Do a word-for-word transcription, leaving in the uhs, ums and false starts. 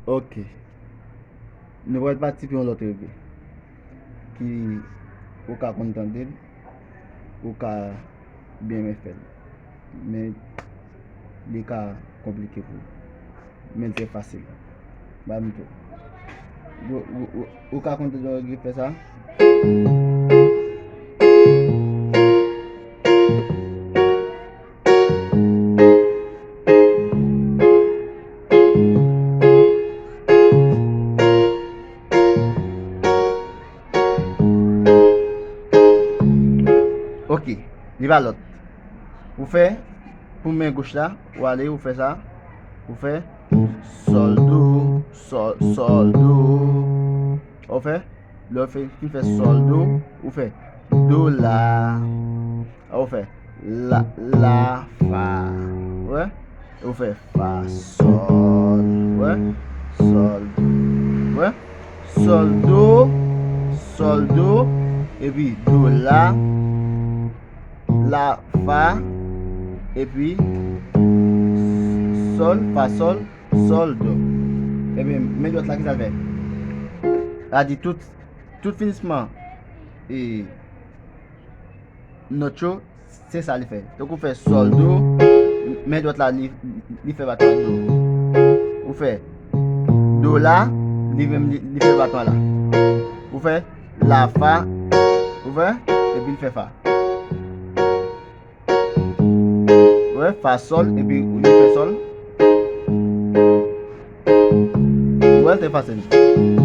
Ok. Nou pral pati pou yon lòt rege ki ou ka konn tande l, ou ka byen renmen fè l. Men li ka konplike pou ou. Men li trè fasil. Ba m tou. Ou, ou, ou, ou ka konn tande yon rege fè sa? Ok, li pa lòt. Ou fè pou men goch la, ou ale, ou fè sa. Ou fè sòl do, sòl, sòl do. Ou fè, lè w fè, fin fè sòl do, ou fè do la. Ou fè la, la, fa. Ou wè? Ou fè fa, sòl. Ou wè? Sòl. Ou wè? Sòl do, sòl do, epi do la, la, fa, epi sòl, fa, sòl, sòl, do. Ebyen, men dwèt la, ki sa l fè? Sa di tout, tout finisman e nòt yo, se sa li fè. Donk, ou fè sòl, do, men dwèt la, li, li fè baton do. Ou fè do la, li menm, li, li fè baton la. Ou fè la, fa, ou fè, epi li fè fa. Ou wè, fa, sòl, epi li fè sòl. Ou wè, l te fasil.